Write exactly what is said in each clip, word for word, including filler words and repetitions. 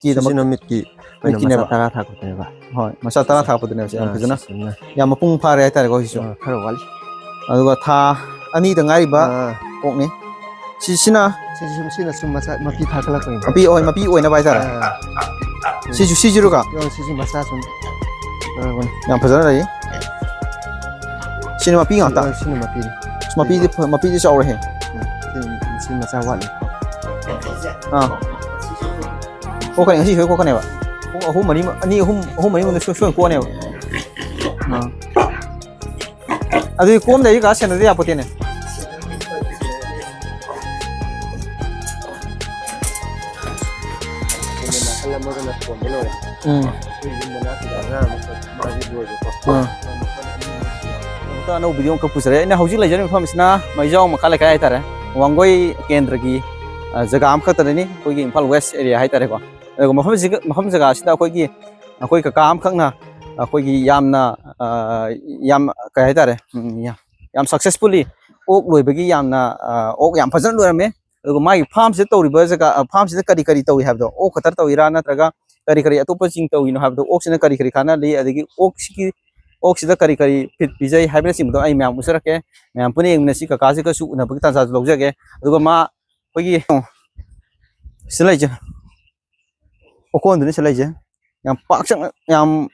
ꯃꯤꯠꯀꯤꯗꯃꯛ ꯁꯤꯅ ꯃꯤꯠꯀꯤ ꯑꯣꯏꯅ ꯃꯤꯠꯀꯤꯅꯦꯕ꯫ ꯃꯆꯥ ꯇꯔꯥ ꯊꯥꯛꯄꯗꯨꯅꯦꯕ꯫ ꯍꯣꯏ, ꯃꯆꯥ ꯇꯔꯥ ꯊꯥꯛꯄꯗꯨꯅꯦꯕ ꯁꯦ, ꯌꯥꯝ ꯑꯥ, ꯐꯖꯅ꯫ ꯁꯤꯁꯤꯅ꯫ ꯌꯥꯝ ꯃꯄꯨꯡ ꯐꯥꯔꯦ ꯍꯥꯏꯇꯥꯔꯦꯀꯣ ꯍꯧꯖꯤꯛꯁꯨ꯫ ꯑꯥ, ꯈꯔ ꯋꯥꯠꯂꯤ꯫ ꯑꯗꯨꯒ ꯊꯥ ꯑꯅꯤꯗ ꯉꯥꯏꯔꯤꯕ ꯑꯥ꯫ ꯑꯣꯛꯅꯤ꯫ ꯁꯤꯁꯤꯅ ꯁꯤꯁꯨ, ꯁꯤꯅ ꯁꯨꯝ ꯃꯆꯥ, ꯃꯄꯤ ꯊꯥꯒꯠꯂꯛꯄꯅꯤ꯫ ꯃꯄꯤ ꯑꯣꯏ-, ꯃꯄꯤ ꯑꯣꯏꯅꯕ ꯍꯥꯏꯇꯥꯔꯦ꯫ ꯑꯥ꯫ ꯁꯤꯁꯨ, ꯁꯤꯁꯤꯔꯣꯒ? ꯌꯦꯡꯉꯣ, ꯁꯤꯁꯨ ꯃꯆꯥ ꯁꯨꯝ ꯊꯥꯒꯠꯂꯛꯄꯅꯤ꯫ ꯌꯥꯝ ꯐꯖꯅ ꯂꯩ꯫ ꯁꯤꯅ ꯃꯄꯤ ꯉꯥꯛꯇ? ꯑꯥ, ꯁꯤꯅ ꯃꯄꯤꯅꯤ꯫ ꯃꯄꯤꯗꯤ ꯐ-, ꯃꯄꯤꯗꯤ ꯆꯥꯎꯔꯦꯍꯦ꯫ ꯎꯝ, ꯁꯤ, ꯁꯤ ꯃꯆꯥ ꯋꯥꯠꯂꯤ꯫ ꯑꯥ꯫ ꯀꯣꯛꯀꯅꯤ, ꯉꯁꯤ ꯁꯣꯏ ꯀꯣꯛꯀꯅꯦꯕ꯫ ꯄꯨꯡ ꯑꯍꯨꯝ ꯃꯔꯤ, ꯑꯅꯤ, ꯑꯍꯨꯝ, ꯑꯍꯨꯝ ꯃꯔꯤ ꯃꯅꯨꯡꯗ ꯁꯣꯏ, ꯁꯣꯏ ꯀꯣꯛꯀꯅꯦꯕ꯫ ꯑꯥ꯫ ꯑꯗꯨꯗꯤ ꯀꯣꯝꯗ꯭ꯔꯗꯤ ꯀꯥ ꯁꯦꯟꯅꯗ ꯌꯥꯄꯣꯠꯇꯦꯅꯦ꯫ ꯅꯥꯀꯜ ꯑꯃꯗꯅ ꯊꯣꯟꯕ ꯂꯣꯏꯔꯦ꯫ ꯎꯝ꯫ ꯑꯩꯈꯣꯏ ꯌꯨꯝ ꯃꯅꯥꯛꯀꯤꯗ ꯑꯉꯥꯡ ꯑꯃꯈꯛ ꯃꯥꯒꯤ ꯂꯣꯏꯕꯀꯣ꯫ ꯑꯥ꯫ ꯑꯃꯨꯛꯇ ꯑꯅꯧꯕ video ꯑꯃꯈꯛ ꯄꯨꯖꯔꯛꯑꯦ꯫ ꯑꯩꯅ ꯍꯧꯖꯤꯛ ꯂꯩꯖꯔꯤꯕ ꯃꯐꯝꯁꯤꯅ ꯃꯩꯖꯥꯎ ꯃꯈꯥ ꯂꯩꯀꯥꯏ ꯍꯥꯏꯇꯥꯔꯦ꯫ ꯋꯥꯡꯒꯣꯏ ꯀꯦꯟꯗ꯭ꯔꯒꯤ, ꯑ, ꯖꯒꯥ ꯑꯃꯈꯛꯇꯗꯅꯤ, ꯑꯩꯈꯣꯏꯒꯤ ꯏꯝꯐꯥꯜ West area ꯍꯥꯏꯇꯥꯔꯦꯀꯣ꯫ ꯑꯗꯨꯒ ꯃꯐꯝꯁꯤꯒ, ꯃꯐꯝ ꯖꯒꯥꯁꯤꯗ ꯑꯩꯈꯣꯏꯒꯤ, ꯑꯩꯈꯣꯏ ꯀꯀꯥ ꯑꯃꯈꯛꯅ ꯑꯩꯈꯣꯏꯒꯤ ꯌꯥꯝꯅ, ꯑ, ꯌꯥꯝ, ꯀꯩ ꯍꯥꯏꯇꯥꯔꯦ, ꯎꯝ, ꯌꯥꯝ, ꯌꯥꯝ successfully ꯑꯣꯛ ꯂꯣꯏꯕꯒꯤ ꯌꯥꯝꯅ, ꯑ, ꯑꯣꯛ ꯌꯥꯝ ꯐꯖꯅ ꯂꯣꯏꯔꯝꯃꯦ꯫ ꯑꯗꯨꯒ ꯃꯥꯒꯤ farmꯁꯤꯗ ꯇꯧꯔꯤꯕ ꯖꯒꯥ, ꯑ, farmꯁꯤꯗ ꯀꯔꯤ ꯀꯔꯤ ꯇꯧꯏ ꯍꯥꯏꯕꯗꯣ, ꯑꯣꯛ ꯈꯛꯇ ꯇꯧꯏꯔꯥ ꯅꯠꯇ꯭ꯔꯒ ꯀꯔꯤ ꯀꯔꯤ ꯑꯇꯣꯞꯄꯁꯤꯡ ꯇꯧꯔꯤꯅꯣ ꯍꯥꯏꯕꯗꯣ, ꯑꯣꯛꯁꯤꯅ ꯀꯔꯤ ꯀꯔꯤ ꯀꯥꯟꯅꯍꯜꯂꯤ, ꯑꯗꯒꯤ ꯑꯣꯛꯁꯤꯒꯤ, ꯑꯣꯛꯁꯤꯗ ꯀꯔꯤ ꯀꯔꯤ feed ꯄꯤꯖꯩ ꯍꯥꯏꯕꯅꯆꯤꯡꯕꯗꯣ ꯑꯩ ꯃꯌꯥꯝ ꯎꯠꯆꯔꯛꯀꯦ꯫ ꯃꯌꯥꯝ ꯄꯨꯟꯅ ꯌꯦꯡꯃꯤꯟꯅꯁꯤ꯫ ꯀꯀꯥꯁꯤꯒꯁꯨ ꯎꯅꯕꯒꯤ ꯇꯥꯟꯖꯥꯁꯨ ꯂꯧꯖꯒꯦ꯫ ꯑꯗꯨꯒ ꯃꯥ ꯑꯩꯈꯣꯏꯒꯤ ꯁꯤꯗ ꯂꯩꯁꯦ, ꯑꯣꯀꯣꯟꯗꯨꯅꯤ ꯁꯤꯗ ꯂꯩꯁꯦ꯫ ꯌꯥꯝ ꯄꯥꯛ ꯆꯪꯅ, ꯌꯥꯝ,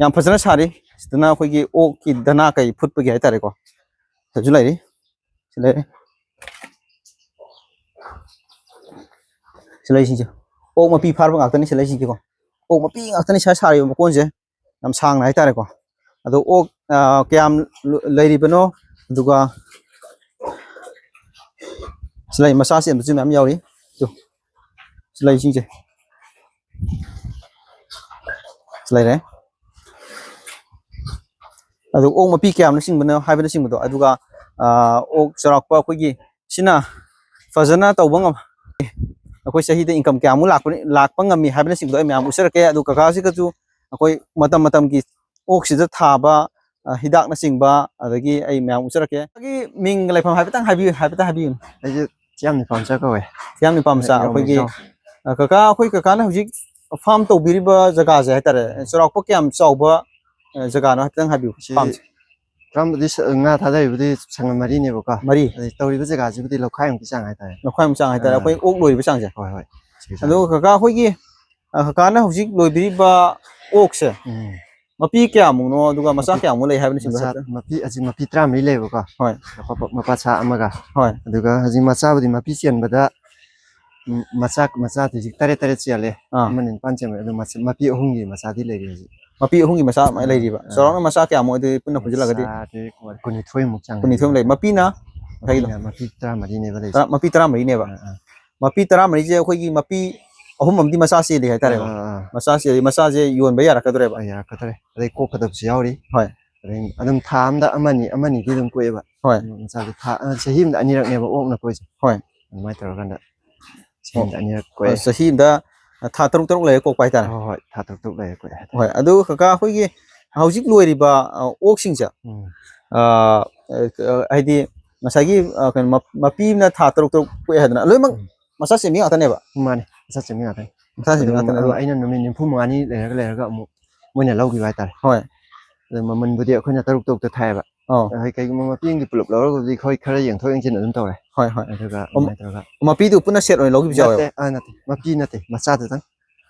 ꯌꯥꯝ ꯐꯖꯅ ꯁꯥꯔꯤ꯫ ꯁꯤꯗꯅ ꯑꯩꯈꯣꯏꯒꯤ ꯑꯣꯛꯀꯤ ꯗꯅꯥ ꯀꯩ ꯐꯨꯠꯄꯒꯤ ꯍꯥꯏꯇꯥꯔꯦꯀꯣ꯫ ꯁꯤꯗꯁꯨ ꯂꯩꯔꯤ꯫ ꯁꯤ ꯂꯩꯔꯦ꯫ ꯁꯤ ꯂꯩꯁꯤꯡꯁꯦ꯫ ꯑꯣꯛ ꯃꯄꯤ ꯐꯥꯔꯕ ꯉꯥꯛꯇꯅꯤ ꯁꯤ ꯂꯩꯁꯤꯡꯁꯦꯀꯣ꯫ ꯑꯣꯛ ꯃꯄꯤ ꯉꯥꯛꯇꯅꯤ ꯁꯤꯗ ꯁꯥꯔꯤꯕ ꯃꯀꯣꯟꯁꯦ꯫ ꯌꯥꯝ ꯁꯥꯡꯅ ꯍꯥꯏꯇꯥꯔꯦꯀꯣ꯫ ꯑꯗꯣ ꯑꯣꯛ, ꯑ, ꯀꯌꯥꯝ ꯂ-, ꯂꯩꯔꯤꯕꯅꯣ? ꯑꯗꯨꯒ ꯁꯤꯂꯥꯏ ꯃꯆꯥ ꯆꯦꯟꯕꯁꯨ ꯃꯌꯥꯝ ꯌꯥꯎꯔꯤ꯫ ꯇꯨ, ꯁꯤꯂꯥꯏꯁꯤꯡꯁꯦ꯫ ꯁꯤ ꯂꯩꯔꯦ꯫ ꯑꯗꯨ ꯑꯣꯛ ꯃꯄꯤ ꯀꯌꯥꯝꯅ ꯆꯤꯡꯕꯅꯣ ꯍꯥꯏꯕꯅꯆꯤꯡꯕꯗꯣ, ꯑꯗꯨꯒ, ꯑ, ꯑꯣꯛ ꯆꯥꯎꯔꯥꯛꯄ ꯑꯩꯈꯣꯏꯒꯤ ꯁꯤꯅ ꯐꯖꯅ ꯇꯧꯕ ꯉꯝ-, ꯑꯩꯈꯣꯏ ꯆꯍꯤꯗ income ꯀꯌꯥꯃꯨꯛ ꯂꯥꯛꯄꯅꯤ, ꯂꯥꯛꯄ ꯉꯝꯃꯤ ꯍꯥꯏꯕꯅꯆꯤꯡꯕꯗꯣ ꯑꯩ ꯃꯌꯥꯝ ꯎꯠꯆꯔꯛꯀꯦ꯫ ꯑꯗꯨ ꯀꯀꯥꯁꯤꯒꯁꯨ ꯑꯩꯈꯣꯏ ꯃꯇꯝ ꯃꯇꯝꯒꯤ ꯑꯣꯛꯁꯤꯗ ꯊꯥꯕ, ꯑ, ꯍꯤꯗꯥꯛꯅꯆꯤꯡꯕ, ꯑꯗꯒꯤ ꯑꯩ ꯃꯌꯥꯝ ꯎꯠꯆꯔꯛꯀꯦ꯫ ꯑꯩꯒꯤ ꯃꯤꯡꯒ ꯂꯩꯐꯝ ꯍꯥꯏꯐꯦꯠꯇꯪ ꯍꯥꯏꯕꯤꯌꯨ, ꯍꯥꯏꯐꯦꯠꯇꯪ ꯍꯥꯏꯕꯤꯌꯨꯅꯦ꯫ ꯑꯩꯁꯦ ꯆꯤꯌꯥꯝ ꯅꯤꯄꯥꯝꯆꯥ ꯀꯧꯋꯦ꯫ ꯆꯤꯌꯥꯝ ꯅꯤꯄꯥꯝꯆꯥ, ꯌꯥꯝ ꯑꯩꯈꯣꯏꯒꯤ ꯏꯆꯥꯎ꯫ ꯑ, ꯀꯀꯥ, ꯑꯩꯈꯣꯏ ꯀꯀꯥꯅ ꯍꯧꯖꯤꯛ ꯐꯥꯔꯝ ꯇꯧꯕꯤꯔꯤꯕ ꯖꯒꯥꯁꯦ ꯍꯥꯏꯇꯥꯔꯦ, ꯆꯥꯎꯔꯥꯛꯄ ꯀꯌꯥꯝ ꯆꯥꯎꯕ, ꯑ, ꯖꯒꯥꯅꯣ ꯍꯥꯏꯐꯦꯠꯇꯪ ꯍꯥꯏꯕꯤꯌꯨ, ꯁꯤ ꯐꯥꯔꯝꯁꯦ꯫ ꯐꯥꯔꯝꯕꯨꯗꯤ ꯁ-, ꯉꯥ ꯊꯥꯗꯔꯤꯕꯨꯗꯤ ꯁꯪꯉꯝ ꯃꯔꯤꯅꯦꯕꯀꯣ꯫ ꯃꯔꯤ꯫ ꯑꯗꯩ ꯇꯧꯔꯤꯕ ꯖꯒꯥꯁꯤꯕꯨꯗꯤ ꯂꯧꯈꯥꯏꯃꯨꯛꯀꯤ ꯆꯥꯡ ꯍꯥꯏꯇꯥꯔꯦ꯫ ꯂꯧꯈꯥꯏꯃꯨꯛ ꯆꯥꯡ ꯍꯥꯏꯇꯥꯔꯦ, ꯑꯥ꯫ ꯑꯩꯈꯣꯏ ꯑꯣꯛ ꯂꯣꯏꯔꯤꯕ ꯆꯥꯡꯁꯦ꯫ ꯍꯣꯏ, ꯍꯣꯏ꯫ ꯁꯤꯒꯤ ꯆꯥꯡ꯫ ꯑꯗꯨꯒ ꯀꯀꯥ, ꯑꯩꯈꯣꯏꯒꯤ, ꯑ, ꯀꯀꯥꯅ ꯍꯧꯖꯤꯛ ꯂꯣꯏꯕꯤꯔꯤꯕ ꯑꯣꯛꯁꯦ, ꯎꯝ꯫ ꯃꯄꯤ ꯀꯌꯥꯃꯨꯛꯅꯣ, ꯑꯗꯨꯒ ꯃꯆꯥ ꯃꯄꯤ, ꯀꯌꯥꯃꯨꯛ ꯂꯩ ꯍꯥꯏꯕꯅꯆꯤꯡꯕ ꯃꯆꯥ, ꯍꯥꯏꯐꯦꯠꯇꯪ꯫ ꯃꯄꯤ, ꯍꯧꯖꯤꯛ ꯃꯄꯤ ꯇꯔꯥꯃꯔꯤ ꯂꯩꯌꯦꯕꯀꯣ꯫ ꯍꯣꯏ꯫ ꯃꯄꯥ, ꯃꯄꯥ ꯁꯥ ꯑꯃꯒ꯫ ꯍꯣꯏ꯫ ꯑꯗꯨꯒ ꯍꯧꯖꯤꯛ ꯃꯆꯥꯕꯨꯗꯤ ꯃꯄꯤ ꯆꯦꯟꯕꯗ, ꯎꯝ, ꯃꯆꯥ, ꯃꯆꯥꯗꯤ ꯍꯧꯖꯤꯛ ꯇꯔꯦꯠ, ꯇꯔꯦꯠ ꯆꯦꯜꯂꯦ꯫ ꯑꯥ꯫ ꯑꯃ ꯅꯤꯄꯥꯟ ꯆꯦꯟꯕ, ꯑꯗꯨ ꯃꯆꯥ, ꯃꯄꯤ ꯑꯍꯨꯝꯒꯤ ꯃꯆꯥꯗꯤ ꯂꯩꯔꯤ ꯍꯧꯖꯤꯛ꯫ ꯃꯄꯤ ꯑꯍꯨꯝꯒꯤ ꯃꯆꯥ ꯑꯗꯨꯃꯥꯏꯅ ꯑꯥ, ꯂꯩꯔꯤꯕ꯫ ꯑꯥ꯫ ꯆꯥꯎꯔꯥꯛꯅ ꯃꯆꯥ ꯀꯌꯥꯃꯨꯛ ꯑꯣꯏꯗꯣꯏ ꯄꯨꯟꯅ ꯄꯨꯟꯁꯤꯜꯂꯒꯗꯤ? ꯃꯆꯥꯗꯤ ꯀꯨꯟꯅꯤꯊꯣꯏꯃꯨꯛ ꯆꯪꯉꯦ꯫ ꯀꯨꯟꯅꯤꯊꯣꯏꯃꯨꯛ ꯂꯩ꯫ ꯃꯄꯤꯅ ꯀꯩꯅꯣ? ꯃꯄꯤꯅ ꯃꯄꯤ ꯇꯔꯥꯃꯔꯤꯅꯦꯕ ꯂꯩꯁꯦ꯫ ꯇꯔꯥ-, ꯃꯄꯤ ꯇꯔꯥꯃꯔꯤꯅꯦꯕ꯫ ꯑꯥ, ꯑꯥ꯫ ꯃꯄꯤ ꯇꯔꯥꯃꯔꯤꯁꯦ ꯑꯩꯈꯣꯏꯒꯤ ꯃꯄꯤ ꯑꯍꯨꯝ ꯑꯃꯗꯤ ꯃꯆꯥ ꯆꯦꯜꯂꯤ ꯍꯥꯏꯇꯥꯔꯦꯀꯣ꯫ ꯑꯥ, ꯑꯥ, ꯑꯥ꯫ ꯃꯆꯥ ꯆꯦꯜꯂꯤ, ꯃꯆꯥꯁꯦ ꯌꯣꯟꯕ ꯌꯥꯔꯛꯀꯗꯧꯔꯦꯕ? ꯑꯥ, ꯌꯥꯔꯛꯀꯗꯧꯔꯦ꯫ ꯑꯗꯩ ꯀꯣꯛꯀꯗꯕꯁꯨ ꯌꯥꯎꯔꯤ꯫ ꯍꯣꯏ꯫ ꯑꯗꯩ ꯑꯗꯨꯝ ꯊꯥ ꯑꯃꯗ ꯑꯃꯅꯤ, ꯑꯃꯅꯤꯗꯤ ꯑꯗꯨꯝ ꯀꯣꯛꯑꯦꯕ꯫ ꯍꯣꯏ꯫ ꯃꯆꯥꯁꯦ ꯊꯥ, ꯑ, ꯆꯍꯤ ꯑꯃꯗ ꯑꯅꯤꯔꯛꯅꯦꯕ ꯑꯣꯛꯅ ꯀꯣꯛꯏꯁꯦ꯫ ꯍꯣꯏ꯫ ꯑꯗꯨꯃꯥꯏꯅ ꯇꯧꯔꯀꯥꯟꯗ ꯆꯍꯤ ꯑꯣ꯫ ꯑꯃꯗ ꯑꯅꯤꯔꯛ ꯀꯣꯛꯑꯦ꯫ ꯑ, ꯆꯍꯤ ꯑꯃꯗ ꯊꯥ ꯇꯔꯨꯛ ꯇꯔꯨꯛ ꯂꯩꯔ ꯀꯣꯛꯄ ꯍꯥꯏꯇꯥꯔꯦ꯫ ꯍꯣꯏ, ꯍꯣꯏ, ꯊꯥ ꯇꯔꯨꯛ ꯇꯔꯨꯛ ꯂꯩꯔ ꯀꯣꯛꯑꯦ ꯍꯥꯏꯇꯥꯔꯦ꯫ ꯍꯣꯏ, ꯑꯗꯨ ꯀꯀꯥ, ꯑꯩꯈꯣꯏꯒꯤ ꯍꯧꯖꯤꯛ ꯂꯣꯏꯔꯤꯕ, ꯑ, ꯑꯣꯛꯁꯤꯡꯁꯦ, ꯎꯝ꯫ ꯑ, ꯑ, ꯍꯥꯏꯗꯤ ꯉꯁꯥꯏꯒꯤ, ꯑ, ꯀꯩꯅꯣ, ꯃꯞ-, ꯃꯄꯤ ꯑꯃꯅ ꯊꯥ ꯇꯔꯨꯛ ꯇꯔꯨꯛ ꯀꯣꯛꯑꯦ ꯍꯥꯏꯗꯅ, ꯂꯣꯏꯅꯃꯛ ꯎꯝ꯫ ꯃꯆꯥ ꯆꯦꯟꯕꯤ ꯉꯥꯛꯇꯅꯦꯕ? ꯃꯥꯅꯦ, ꯃꯆꯥ ꯆꯦꯟꯕꯤ ꯉꯥꯛꯇꯅꯦ꯫ ꯃꯆꯥ ꯆꯦꯟꯕꯤ ꯑꯗꯨꯝ, ꯉꯥꯛꯇꯅꯦ, ꯑ, ꯑꯗꯨꯒ ꯑꯩꯅ ꯅꯨꯃꯤꯠ ꯅꯤꯐꯨ ꯃꯉꯥꯅꯤ ꯂꯩꯔꯒ, ꯂꯩꯔꯒ ꯑꯃꯨꯛ ꯃꯣꯏꯅ ꯂꯧꯈꯤꯕ ꯍꯥꯏꯇꯥꯔꯦ꯫ ꯍꯣꯏ꯫ ꯑꯗꯣ ꯃꯃꯜꯕꯨꯗꯤ ꯑꯩꯈꯣꯏꯅ ꯇꯔꯨꯛ ꯇꯔꯨꯛꯇ ꯊꯥꯏꯌꯦꯕ꯫ ꯑꯧ꯫ ꯑꯗꯣ ꯍꯣꯏ, ꯀꯩꯒꯨꯝꯕ ꯃꯄꯤ ꯑꯃꯒꯤ ꯄꯨꯂꯞ ꯂꯧꯔꯒꯕꯨꯗꯤ ꯑꯩꯈꯣꯏ ꯈꯔ ꯌꯦꯡꯊꯣꯛ ꯌꯦꯡꯁꯤꯟ ꯑꯗꯨꯝ ꯇꯧꯔꯦ꯫ ꯍꯣꯏ, ꯍꯣꯏ꯫ ꯑꯗꯨꯒ ꯑꯣ, ꯑꯗꯨꯃꯥꯏꯅ ꯇꯧꯔꯒ ꯃꯄꯤꯗꯨ ꯄꯨꯟꯅ ꯁꯦꯠ ꯑꯣꯏꯅ ꯂꯧꯈꯤꯕꯁꯨ ꯌꯥꯎꯋꯦꯕ? ꯅꯠꯇꯦ, ꯑꯥ, ꯅꯠꯇꯦ꯫ ꯃꯄꯤ ꯅꯠꯇꯦ, ꯃꯆꯥꯗꯨꯗꯪ꯫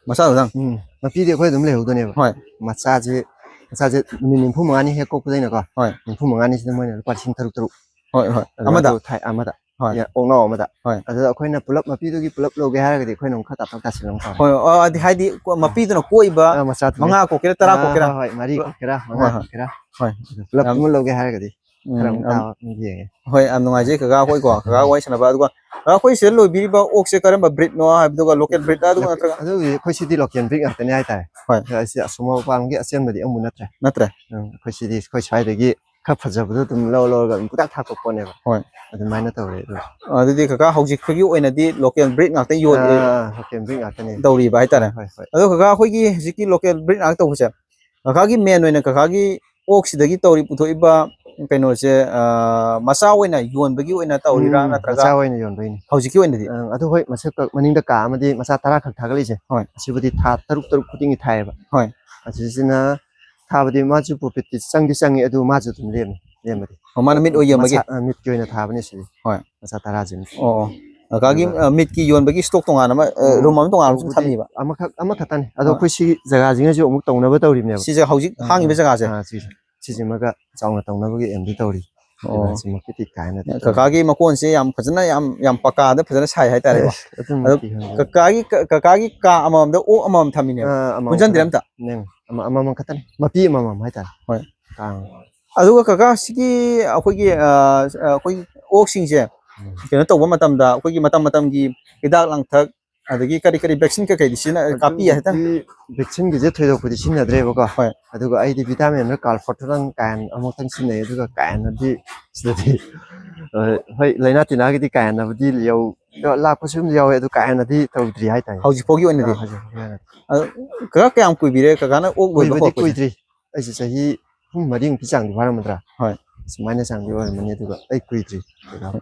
ꯃꯆꯥꯗꯨꯗꯪ? ꯎꯝ, ꯃꯄꯤꯗꯤ ꯑꯩꯈꯣꯏ ꯑꯗꯨꯝ ꯂꯩꯍꯧꯗꯣꯏꯅꯦꯕ꯫ ꯍꯣꯏ꯫ ꯃꯆꯥꯁꯦ, ꯃꯆꯥꯁꯦ ꯅꯨꯃꯤꯠ ꯅꯤꯐꯨ ꯃꯉꯥꯅꯤ ꯍꯦꯛ ꯀꯣꯛꯄꯗꯩꯅꯀꯣ, ꯍꯣꯏ꯫ ꯅꯤꯐꯨ ꯃꯉꯥꯅꯤꯁꯤꯗ ꯃꯣꯏꯅ ꯂꯨꯄꯥ ꯂꯤꯁꯤꯡ ꯇꯔꯨꯛ ꯇꯔꯨꯛ ꯍꯣꯏ, ꯍꯣꯏ꯫ ꯑꯗꯨꯃꯥꯏꯅ ꯑꯃꯗ? ꯇꯧꯔ ꯊꯥꯏ, ꯑꯃꯗ꯫ ꯍꯣꯏ꯫ ꯑꯦ, ꯑꯣꯛꯅꯥꯎ ꯑꯃꯗ꯫ ꯍꯣꯏ꯫ ꯑꯗꯨꯗ ꯑꯩꯈꯣꯏꯅ ꯄꯨꯂꯞ ꯃꯄꯤꯗꯨꯒꯤ ꯄꯨꯂꯞ ꯂꯧꯒꯦ ꯍꯥꯏꯔꯒꯗꯤ ꯑꯩꯈꯣꯏꯅ ꯑꯃꯨꯛ ꯈꯔ ꯇꯥꯊꯣꯛ ꯇꯥꯁꯤꯟ ꯑꯃꯨꯛ ꯇꯧꯔꯦ꯫ ꯍꯣꯏ, ꯑꯣ, ꯑꯗꯨꯗꯤ ꯍꯥꯏꯗꯤ ꯀꯣ-, ꯃꯄꯤꯗꯨꯅ ꯀꯣꯛꯏꯕ ꯑꯥ, ꯃꯆꯥꯗꯨꯅ꯫ ꯃꯉꯥ ꯀꯣꯛꯀꯦꯔꯥ, ꯇꯔꯥ ꯑꯥ, ꯀꯣꯛꯀꯦꯔꯥ? ꯍꯣꯏ, ꯍꯣꯏ, ꯃꯔꯤ ꯀꯣꯛꯀꯦꯔꯥ, ꯃꯉꯥ ꯍꯣꯏ, ꯍꯣꯏ꯫ ꯀꯣꯛꯀꯦꯔꯥ, ꯍꯣꯏ꯫ ꯄꯨꯂꯞ ꯌꯥꯝ ꯇꯨꯃ ꯂꯧꯒꯦ ꯍꯥꯏꯔꯒꯗꯤ ꯎꯝ, ꯈꯔ ꯑꯃꯨꯛ ꯌꯥꯝ ꯇꯥꯕ ꯑꯃꯨꯛ ꯌꯦꯡꯉꯦ꯫ ꯍꯣꯏ, ꯌꯥꯝ ꯅꯨꯡꯉꯥꯏꯖꯩ ꯀꯀꯥ ꯑꯩꯈꯣꯏꯀꯣ, ꯀꯀꯥ ꯎꯝ꯫ ꯋꯥꯔꯤ ꯁꯥꯟꯅꯕ꯫ ꯑꯗꯨꯒ ꯀꯀꯥ ꯑꯩꯈꯣꯏ ꯁꯤꯗ ꯂꯣꯏꯕꯤꯔꯤꯕ ꯑꯣꯛꯁꯦ ꯀꯔꯝꯕ breedꯅꯣ ꯍꯥꯏꯕꯗꯨꯒ, local breedꯂ ꯑꯗꯨꯒ ꯅꯠꯇ꯭ꯔꯒ? ꯑꯗꯨꯒꯤ ꯑꯩꯈꯣꯏ ꯁꯤꯗꯤ local breed ꯉꯥꯛꯇꯅꯦ ꯍꯥꯏꯇꯥꯔꯦ꯫ ꯍꯣꯏ꯫ ꯑꯁꯤ ꯑꯁꯣꯝ ꯃꯄꯥꯟꯒꯤ ꯑꯆꯦꯟꯕꯗꯤ ꯑꯃꯨꯛ ꯅꯠꯇ꯭ꯔꯦ꯫ ꯅꯠꯇ꯭ꯔꯦ? ꯎꯝ, ꯑꯩꯈꯣꯏ ꯁꯤꯗꯤ ꯑꯩꯈꯣꯏ ꯁ꯭ꯋꯥꯏꯗꯒꯤ ꯈꯔ ꯐꯖꯕꯗꯣ ꯑꯗꯨꯝ ꯂꯧꯔ ꯂꯧꯔꯒ ꯑꯗꯨꯝ ꯄꯨꯡꯊꯥ ꯊꯥꯗꯣꯛꯄ ꯄꯣꯠꯅꯦꯕ꯫ ꯍꯣꯏ꯫ ꯑꯗꯨꯃꯥꯏꯅ ꯇꯧꯔꯦ ꯑꯗꯨ꯫ ꯑꯗꯨꯗꯤ ꯀꯀꯥ ꯍꯧꯖꯤꯛ ꯑꯩꯈꯣꯏꯒꯤ ꯑꯣꯏꯅꯗꯤ local breed ꯉꯥꯛꯇ ꯌꯣꯜꯂꯤ ꯑꯥ, local breed ꯉꯥꯛꯇꯅꯦ꯫ ꯇꯧꯔꯤꯕ ꯍꯥꯏꯇꯥꯔꯦ꯫ ꯍꯣꯏ, ꯍꯣꯏ꯫ ꯑꯗꯣ ꯀꯀꯥ ꯑꯩꯈꯣꯏꯒꯤ ꯍꯧꯖꯤꯛꯀꯤ local breed ꯉꯥꯛꯇ ꯇꯧꯕꯁꯦ, ꯀꯀꯥꯒꯤ main ꯑꯣꯏꯅ ꯀꯀꯥꯒꯤ ꯑꯣꯛꯁꯤꯗꯒꯤ ꯇꯧꯔꯤ ꯄꯨꯊꯣꯛꯏꯕ ꯀꯩꯅꯣꯁꯦ, ꯑ, ꯃꯆꯥ ꯑꯣꯏꯅ ꯌꯣꯟꯕꯒꯤ ꯑꯣꯏꯅ ꯇꯧꯔꯤꯔꯥ, ꯎꯝ, ꯅꯠꯇ꯭ꯔꯒ ꯃꯆꯥ ꯑꯣꯏꯅ ꯌꯣꯟꯕꯩꯅꯦ꯫ ꯍꯧꯖꯤꯛꯀꯤ ꯑꯣꯏꯅꯗꯤ? ꯑ, ꯑꯗꯨ ꯍꯣꯏ, ꯃꯁꯛ ꯀꯛ-, ꯃꯅꯤꯡꯗ ꯀꯥ ꯑꯃꯗꯤ ꯃꯆꯥ ꯇꯔꯥ ꯈꯛ ꯊꯥꯒꯠꯂꯤꯁꯦ꯫ ꯍꯣꯏ꯫ ꯑꯁꯤꯕꯨꯗꯤ ꯊꯥ ꯇꯔꯨꯛ ꯇꯔꯨꯛ ꯈꯨꯗꯤꯡꯒꯤ ꯊꯥꯏꯌꯦꯕ꯫ ꯍꯣꯏ꯫ ꯑꯁꯤꯁꯤꯅ ꯊꯥꯕꯗꯤ ꯃꯥꯁꯨ profitꯇꯤ ꯆꯪꯗꯤ ꯆꯪꯉꯤ, ꯑꯗꯨ ꯃꯥꯁꯨ ꯑꯗꯨꯝ ꯂꯦꯝꯃꯤ, ꯂꯦꯝꯕꯗꯤ꯫ ꯑꯣ, ꯃꯥꯅ ꯃꯤꯠ ꯑꯣꯏ ꯌꯦꯡꯕꯒꯤ? ꯃꯁꯥ, ꯑ, ꯃꯤꯠꯀꯤ ꯑꯣꯏꯅ ꯊꯥꯕꯅꯦ ꯁꯤꯗꯤ꯫ ꯍꯣꯏ꯫ ꯃꯆꯥ ꯇꯔꯥꯁꯤꯃ꯫ ꯑꯣ, ꯑꯣ꯫ ꯀꯀꯥꯒꯤ, ꯑꯗꯨꯒ ꯑ, ꯃꯤꯠꯀꯤ ꯌꯣꯟꯕꯒꯤ stock ꯇꯣꯉꯥꯟꯅ ꯑꯃ, ꯑ, ꯎꯝ, room ꯑꯃ ꯇꯣꯉꯥꯟꯅ ꯁꯨꯝ ꯇꯧꯕꯗꯤ ꯊꯝꯃꯤꯕ? ꯑꯃꯈꯛ, ꯑꯃꯈꯛꯇꯅꯤ꯫ ꯑꯗꯣ ꯍꯣꯏ꯫ ꯑꯩꯈꯣꯏ ꯁꯤꯒꯤ ꯖꯒꯥꯁꯤꯡꯁꯤꯁꯨ ꯑꯃꯨꯛ ꯇꯧꯅꯕ ꯇꯧꯔꯤꯕꯅꯦꯕ꯫ ꯁꯤꯁꯦ ꯍꯧꯖꯤꯛ ꯑꯥ, ꯍꯥꯡꯉꯤꯕ ꯑꯥ, ꯖꯒꯥꯁꯦ? ꯑꯥ, ꯁꯤꯁꯦ꯫ ꯁꯤꯁꯤꯃꯒ ꯆꯥꯎꯅ ꯇꯧꯅꯕꯒꯤ aimꯗꯤ ꯇꯧꯔꯤ꯫ ꯑꯣ꯫ ꯁꯤꯃꯛꯇꯤ ꯀꯥ ꯍꯦꯟꯅ ꯇꯧꯗꯦ꯫ ꯀꯀꯥꯒꯤ ꯃꯀꯣꯟꯁꯦ ꯌꯥꯝ ꯐꯖꯅ, ꯌꯥꯝ, ꯌꯥꯝ ꯄꯀꯥꯗ ꯐꯖꯅ ꯁꯥꯏ ꯍꯥꯏꯇꯥꯔꯦꯀꯣ꯫ ꯑꯦꯁ, ꯑꯗꯨꯃꯛꯇꯤ ꯑꯗꯣ ꯈꯪꯗꯦ꯫ ꯀꯀꯥꯒꯤ, ꯀ-, ꯀꯀꯥꯒꯤ ꯀꯥ ꯑꯃꯃꯝꯗ ꯑꯣꯛ ꯑꯃꯃꯝ ꯊꯝꯃꯤꯅꯦꯕ꯫ ꯑꯥ, ꯑꯃꯃꯝ ꯄꯨꯟꯁꯤꯟꯗ꯭ꯔꯦ ꯈꯛꯇꯅꯤ꯫ ꯑꯝꯇ? ꯎꯝ, ꯑꯃ-, ꯑꯃꯃꯝ ꯈꯛꯇꯅꯤ꯫ ꯃꯄꯤ ꯑꯃꯃꯝ ꯍꯥꯏꯇꯥꯔꯦ꯫ ꯍꯣꯏ꯫ ꯀꯥ ꯑꯃ꯫ ꯑꯗꯨꯒ ꯀꯀꯥ, ꯁꯤꯒꯤ ꯑꯩꯈꯣꯏꯒꯤ, ꯑ, ꯑꯩꯈꯣꯏꯒꯤ ꯑꯣꯛꯁꯤꯡꯁꯦ ꯎꯝ꯫ ꯀꯩꯅꯣ ꯇꯧꯕ ꯃꯇꯝꯗ, ꯑꯩꯈꯣꯏꯒꯤ ꯃꯇꯝ ꯃꯇꯝꯒꯤ ꯍꯤꯗꯥꯛ ꯂꯥꯡꯊꯛ, ꯑꯗꯒꯤ ꯀꯔꯤ ꯀꯔꯤ vaccine ꯀꯩꯀꯩꯗꯤ ꯁꯤꯖꯤꯟꯅ-, ꯀꯥꯞꯄꯤ ꯍꯥꯏꯇꯥꯔꯦ? ꯑꯗꯨꯒꯤꯗꯤ vaccineꯒꯤꯁꯦ ꯊꯣꯏꯗꯣꯛꯄꯗꯤ ꯁꯤꯖꯤꯟꯅꯗ꯭ꯔꯦꯕꯀꯣ꯫ ꯍꯣꯏ꯫ ꯑꯗꯨꯒ ꯑꯩꯗꯤ vitaminꯒ ꯀꯥꯔꯐꯣꯇꯣꯔꯟ ꯀꯥꯏꯅ ꯑꯃꯨꯛꯇꯪ ꯁꯤꯖꯤꯟꯅꯩ, ꯑꯗꯨꯒ ꯀꯥ ꯍꯦꯟꯅꯗꯤ ꯁꯤꯗꯗꯤ, ꯑ, ꯍꯣꯏ, ꯂꯥꯏꯅꯥ ꯇꯤꯟꯅꯥꯒꯤꯗꯤ ꯀꯥ ꯍꯦꯟꯅꯕꯨꯗꯤ ꯌꯧ-, ꯂꯥꯛꯄꯁꯨ ꯑꯗꯨꯝ ꯌꯥꯎꯋꯦ, ꯑꯗꯨ ꯀꯥ ꯍꯦꯟꯅꯗꯤ ꯇꯧꯗ꯭ꯔꯤ ꯍꯥꯏꯇꯥꯔꯦ꯫ ꯍꯧꯖꯤꯛ ꯐꯥꯎꯒꯤ ꯑꯣꯏꯅꯗꯤ? ꯑꯥ, ꯍꯧꯖꯤꯛ ꯐꯥꯎꯒꯤ ꯑꯣꯏꯅꯗꯤ꯫ ꯑꯗꯣ ꯀꯀꯥ, ꯀꯌꯥꯝ ꯀꯨꯏꯕꯤꯔꯦ ꯀꯀꯥꯅ ꯑꯣꯛ ꯂꯣꯏꯕ ꯀꯨꯏꯕꯗꯤ ꯍꯧꯔꯛꯄꯁꯦ? ꯀꯨꯏꯗ꯭ꯔꯤ꯫ ꯑꯩꯁꯦ ꯆꯍꯤ ꯑꯍꯨꯝ ꯃꯔꯤꯃꯨꯛꯀꯤ ꯆꯥꯡꯗꯤ ꯐꯥꯔꯝꯃꯗ꯭ꯔꯥ? ꯍꯣꯏ꯫ ꯁꯨꯃꯥꯏꯅ ꯆꯥꯡꯗꯤ ꯑꯣꯏꯔꯝꯃꯅꯤ, ꯑꯗꯨꯒ ꯑꯩ ꯀꯨꯏꯗ꯭ꯔꯤ꯫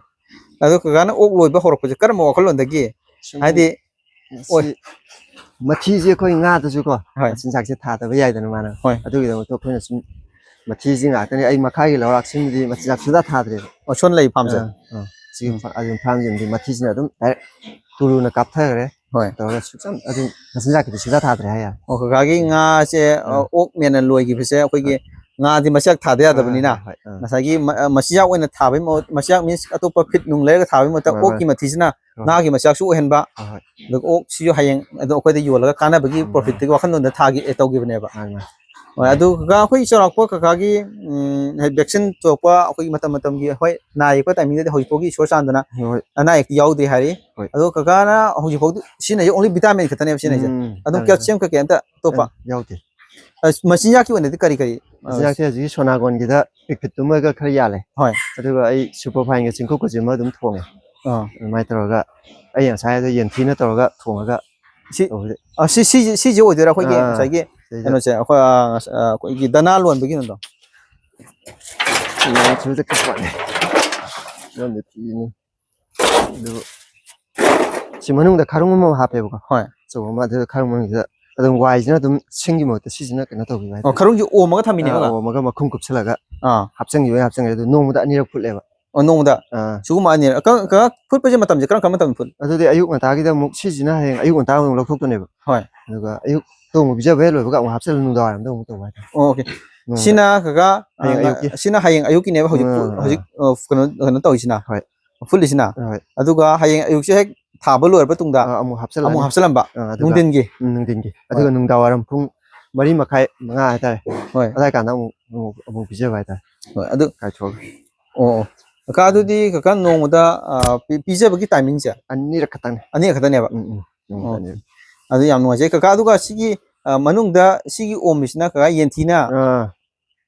ꯑꯗꯣ ꯀꯀꯥꯅ ꯑꯣꯛ ꯂꯣꯏꯕ ꯍꯧꯔꯛꯄꯁꯦ ꯀꯔꯝꯕ ꯋꯥꯈꯜꯂꯣꯟꯗꯒꯤ? ꯁꯨꯝ ꯍꯥꯏꯗꯤ, ꯃꯁꯤ, ꯑꯣꯏ꯫ ꯃꯊꯤꯁꯦ ꯑꯩꯈꯣꯏ ꯉꯥꯗꯁꯨꯀꯣ, ꯍꯣꯏ꯫ ꯃꯆꯤꯟꯖꯥꯛꯁꯦ ꯊꯥꯗꯕ ꯌꯥꯏꯗꯅ ꯃꯥꯅ꯫ ꯍꯣꯏ꯫ ꯑꯗꯨꯒꯤꯗꯃꯛꯇ ꯑꯩꯈꯣꯏꯅ ꯁꯨꯝ ꯃꯊꯤꯁꯦ ꯉꯥꯛꯇꯅꯤ꯫ ꯑꯩ ꯃꯈꯥꯒꯤ ꯂꯧꯔꯥꯛꯁꯤꯃꯗꯤ ꯃꯆꯤꯟꯖꯥꯛ ꯁꯨꯡꯊꯥ ꯊꯥꯗ꯭ꯔꯦꯕ꯫ ꯑꯣ, ꯁꯣꯟ ꯂꯩ ꯐꯥꯝꯁꯦ? ꯑꯥ, ꯑꯥ꯫ ꯁꯤꯒꯤ ꯎꯝ꯫ ꯐꯥ-, ꯑꯗꯨꯝ ꯐꯥꯝꯁꯤꯃꯗꯤ ꯃꯊꯤꯁꯤꯅ ꯑꯗꯨꯝ direct ꯇꯨꯂꯨꯅ ꯀꯥꯞꯊꯈ꯭ꯔꯦ꯫ ꯍꯣꯏ꯫ ꯇꯧꯔꯒ ꯁꯨꯡꯆꯝ ꯑꯗꯨꯝ ꯃꯆꯤꯟꯖꯥꯛꯀꯤꯗꯤ ꯁꯨꯡꯊꯥ ꯊꯥꯗ꯭ꯔꯦ ꯍꯥꯏ ꯌꯥꯔꯦ꯫ ꯑꯣ, ꯀꯀꯥꯒꯤ ꯉꯥꯁꯦ, ꯑ, ꯑꯥ꯫ ꯑꯣꯛ ꯃꯦꯟꯅ ꯂꯣꯏꯈꯤꯕꯁꯦ ꯑꯩꯈꯣꯏꯒꯤ ꯑꯥ꯫ ꯉꯥꯗꯤ ꯃꯆꯤꯟꯖꯥꯛ ꯊꯥꯗ ꯌꯥꯗꯕꯅꯤꯅ, ꯑꯥ, ꯍꯣꯏ, ꯑꯥ꯫ ꯉꯁꯥꯏꯒꯤ ꯃ-, ꯑ, ꯃꯆꯤꯟꯖꯥꯛ ꯑꯣꯏꯅ ꯊꯥꯕꯒꯤ ꯃꯍꯨꯠ, ꯃꯆꯤꯟꯖꯥꯛ means ꯑꯇꯣꯞꯄ feed ꯅꯨꯡ ꯂꯩꯔꯒ ꯊꯥꯕꯒꯤ ꯃꯍꯨꯠꯇ ꯍꯣꯏ, ꯍꯣꯏ꯫ ꯑꯣꯛꯀꯤ ꯃꯊꯤꯁꯤꯅ ꯍꯣꯏ꯫ ꯉꯥꯒꯤ ꯃꯆꯤꯟꯖꯥꯛꯁꯨ ꯑꯣꯏꯍꯟꯕ, ꯍꯣꯏ, ꯍꯣꯏ꯫ ꯑꯗꯨꯒ ꯑꯣꯛꯁꯤꯁꯨ ꯍꯌꯦꯡ ꯑꯗꯣ ꯑꯩꯈꯣꯏꯗ ꯌꯣꯜꯂꯒ ꯀꯥꯟꯅꯕꯒꯤ ꯎꯝ, profitꯇꯒꯤ ꯋꯥꯈꯜꯂꯣꯟꯗ ꯊꯥꯒꯤ, ꯑꯦ, ꯇꯧꯈꯤꯕꯅꯦꯕ꯫ ꯃꯥꯅꯤ, ꯃꯥꯅꯤ꯫ ꯍꯣꯏ, ꯑꯗꯨ ꯀꯀꯥ, ꯑꯩꯈꯣꯏ ꯆꯥꯎꯔꯥꯛꯄ ꯀꯀꯥꯒꯤ, ꯎꯝ, ꯍꯥꯏꯗꯤ vaccine ꯊꯣꯛꯄ ꯑꯩꯈꯣꯏꯒꯤ ꯃꯇꯝ ꯃꯇꯝꯒꯤ, ꯍꯣꯏ, ꯅꯥ ꯌꯦꯛꯄ timingꯗꯗꯤ ꯍꯧꯖꯤꯛ ꯐꯥꯎꯒꯤ ꯏꯁꯣꯔ ꯆꯥꯟꯗꯅ ꯍꯣꯏ꯫ ꯑꯅꯥ ꯑꯌꯦꯛꯇꯤ ꯌꯥꯎꯗ꯭ꯔꯤ ꯍꯥꯏꯔꯤ꯫ ꯍꯣꯏ꯫ ꯑꯗꯣ ꯀꯀꯥꯅ ꯍꯧꯖꯤꯛ ꯐꯥꯎꯗꯤ ꯁꯤꯖꯤꯟꯅꯩꯁꯦ only vitamin ꯈꯛꯇꯅꯦꯕ ꯁꯤꯖꯤꯟꯅꯩꯁꯦ? ꯎꯝ, ꯑꯗꯨꯝ ꯌꯥꯔꯦ, ꯌꯥꯔꯦ꯫ Calcium ꯀꯩꯀꯩ ꯑꯝꯇ ꯑꯇꯣꯞꯄ? ꯑ, ꯌꯥꯎꯗꯦ꯫ ꯑꯁ, ꯃꯆꯤꯟꯖꯥꯛꯀꯤ ꯑꯣꯏꯅꯗꯤ ꯀꯔꯤ ꯀꯔꯤ? ꯑ, ꯃꯆꯤꯟꯖꯥꯛꯁꯦ ꯍꯧꯖꯤꯛꯀꯤ ꯁꯣꯅꯥꯒꯣꯟꯒꯤꯗ ꯄꯤꯛꯐꯤꯠꯇꯨꯃꯒ ꯈꯔ ꯌꯥꯜꯂꯦ꯫ ꯍꯣꯏ꯫ ꯑꯗꯨꯒ ꯑꯩ ꯁꯨꯄꯔ ꯐꯥꯏꯟꯒ ꯆꯤꯡꯀꯨꯞꯀꯁꯤꯃ ꯑꯗꯨꯝ ꯊꯣꯡꯉꯦ꯫ ꯑꯥ꯫ ꯑꯗꯨꯃꯥꯏꯅ ꯇꯧꯔꯒ ꯑꯩ ꯉꯁꯥꯏ ꯑꯗꯨ ꯌꯦꯟꯊꯤꯅ ꯇꯧꯔꯒ ꯊꯣꯡꯉꯒ ꯁꯤ, ꯇꯧꯕꯗꯤ꯫ ꯑ, ꯁꯤ, ꯁꯤ, ꯁꯤꯁꯦ ꯑꯣꯏꯗꯣꯏꯔꯥ ꯑꯩꯈꯣꯏꯒꯤ ꯑꯥ, ꯉꯁꯥꯏꯒꯤ ꯁꯤꯗꯩꯗ꯫ ꯀꯩꯅꯣꯁꯦ? ꯑꯩꯈꯣꯏ, ꯑ, ꯉꯁ-, ꯑ, ꯑꯩꯈꯣꯏꯒꯤ ꯗꯅꯥ ꯂꯣꯟꯕꯒꯤ ꯀꯩꯅꯣꯗꯣ? ꯅꯣꯡ ꯆꯨꯕꯗ ꯀꯛꯄ ꯋꯥꯅꯤ꯫ ꯌꯥꯝꯅ ꯊꯤꯅꯤ꯫ ꯑꯗꯨ ꯁꯤ ꯃꯅꯨꯡꯗ ꯈꯔꯨꯡ ꯑꯃ ꯍꯥꯞꯄꯦꯕꯀꯣ꯫ ꯍꯣꯏ꯫ ꯑꯆꯧꯕ ꯑꯃ, ꯑꯗꯨ ꯈꯔꯨꯡ ꯃꯅꯨꯡꯁꯤꯗ ꯑꯗꯨꯝ ꯋꯥꯏꯁꯤꯅ ꯑꯗꯨꯝ ꯁꯤꯡꯒꯤ ꯃꯍꯨꯠꯇ ꯁꯤꯁꯤꯅ ꯀꯩꯅꯣ ꯇꯧꯈꯤꯕ ꯑꯣ, ꯍꯥꯏꯇꯥꯔꯦ꯫ ꯈꯔꯨꯡꯁꯦ ꯑꯣꯝꯃꯒ ꯊꯝꯃꯤꯅꯦꯕ? ꯑꯥ, ꯑꯣꯝꯃꯒ ꯃꯈꯨꯝ ꯀꯨꯞꯁꯜꯂꯒ ꯑꯥ꯫ ꯍꯥꯞꯆꯤꯟꯈꯤꯕ ꯌꯥꯏ, ꯍꯥꯞꯆꯤꯟꯈ꯭ꯔꯦ꯫ ꯑꯗꯨ ꯅꯣꯡꯃꯗ ꯑꯅꯤꯔꯛ ꯐꯨꯠꯂꯦꯕ꯫ ꯑꯣ, ꯅꯣꯡꯃꯗ? ꯑꯥ꯫ ꯁꯤꯒꯨꯝꯕ ꯑꯅꯤꯔꯛ꯫ ꯀ-, ꯀ-, ꯐꯨꯠꯄꯁꯦ ꯃꯇꯝꯁꯦ ꯀꯔꯝ ꯀꯔꯝꯕ ꯃꯇꯝꯗ ꯐꯨꯠꯂꯤ? ꯑꯗꯨꯗꯤ ꯑꯌꯨꯛ ꯉꯟꯇꯥꯒꯤꯗ ꯑꯃꯨꯛ, ꯁꯤꯁꯤꯅ ꯍꯌꯦꯡ ꯑꯌꯨꯛ ꯉꯟꯇꯥ ꯑꯃꯨꯛ ꯂꯧꯊꯣꯛꯇꯣꯏꯅꯦꯕ꯫ ꯍꯣꯏ꯫ ꯑꯗꯨꯒ ꯑꯌꯨꯛ ꯇꯣꯡꯕ ꯄꯤꯖꯕ ꯍꯦꯛ ꯂꯣꯏꯕꯒ ꯑꯃꯨꯛ ꯍꯥꯞꯆꯤꯜꯂ ꯅꯨꯡꯗꯥꯡ ꯋꯥꯏꯔꯝꯗ ꯑꯃꯨꯛ ꯇꯧꯕ ꯍꯥꯏꯇꯥꯔꯦ꯫ ꯑꯣ, ꯑꯣꯀꯦ꯫ ꯅꯣꯡꯃꯗ꯫ ꯁꯤꯅ ꯀꯀꯥ, ꯍꯌꯦꯡ ꯑ, ꯑꯌꯨꯛꯀꯤ꯫ ꯁꯤꯅ ꯍꯌꯦꯡ ꯑꯌꯨꯛꯀꯤꯅꯦꯕ ꯍꯧꯖꯤꯛ ꯐꯨ-, ꯑꯥ, ꯍꯧꯖꯤꯛ, ꯑꯥ꯫ ꯑ, ꯀꯩꯅꯣ, ꯀꯩꯅꯣ ꯇꯧꯔꯤꯁꯤꯅ? ꯍꯣꯏ꯫ ꯐꯨꯠꯂꯤꯁꯤꯅ? ꯍꯣꯏ꯫ ꯑꯗꯨꯒ ꯍꯌꯦꯡ ꯑꯌꯨꯛꯁꯦ ꯍꯦꯛ ꯊꯥꯕ ꯂꯣꯏꯔꯕ ꯇꯨꯡꯗ ꯑꯥ, ꯑꯃꯨꯛ ꯍꯥꯞꯆꯤꯜꯂꯅꯤ꯫ ꯑꯃꯨꯛ ꯍꯥꯞꯆꯤꯜꯂꯝꯕ? ꯑꯥ, ꯑꯗꯨꯒ ꯅꯨꯡꯊꯤꯟꯒꯤ? ꯎꯝ, ꯅꯨꯡꯊꯤꯟꯒꯤ꯫ ꯍꯣꯏ꯫ ꯑꯗꯨꯒ ꯅꯨꯡꯗꯥꯡ ꯋꯥꯏꯔꯝ ꯄꯨꯡ ꯃꯔꯤ ꯃꯈꯥꯏ, ꯃꯉꯥ ꯍꯥꯏꯇꯥꯔꯦ꯫ ꯍꯣꯏ꯫ ꯑꯗꯥꯏ ꯀꯥꯟꯗ ꯑꯃꯨꯛ, ꯑꯃꯨꯛ, ꯑꯃꯨꯛ ꯄꯤꯖꯕ ꯍꯥꯏꯇꯥꯔꯦ꯫ ꯍꯣꯏ, ꯑꯗꯨ ꯀꯥꯏꯊꯣꯛꯑꯒ꯫ ꯑꯣ, ꯑꯣ꯫ ꯀꯀꯥ, ꯑꯗꯨꯗꯤ ꯀꯀꯥ ꯅꯣꯡꯃꯗ, ꯑ, ꯄꯤ-, ꯄꯤꯖꯕꯒꯤ timingꯁꯦ? ꯑꯅꯤꯔꯛ ꯈꯛꯇꯪꯅꯦ꯫ ꯑꯅꯤꯔꯛ ꯈꯛꯇꯅꯦꯕ? ꯎꯝ, ꯎꯝ꯫ ꯅꯣꯡꯃꯗ ꯑꯣ꯫ ꯑꯅꯤꯔꯛ꯫ ꯑꯗꯨ ꯌꯥꯝ ꯅꯨꯡꯉꯥꯏꯖꯩ꯫ ꯀꯀꯥ, ꯑꯗꯨꯒ ꯁꯤꯒꯤ, ꯑ, ꯃꯅꯨꯡꯗ ꯁꯤꯒꯤ ꯑꯣꯝꯃꯤꯁꯤꯅ ꯀꯀꯥ ꯌꯦꯟꯊꯤꯅ? ꯑꯥ,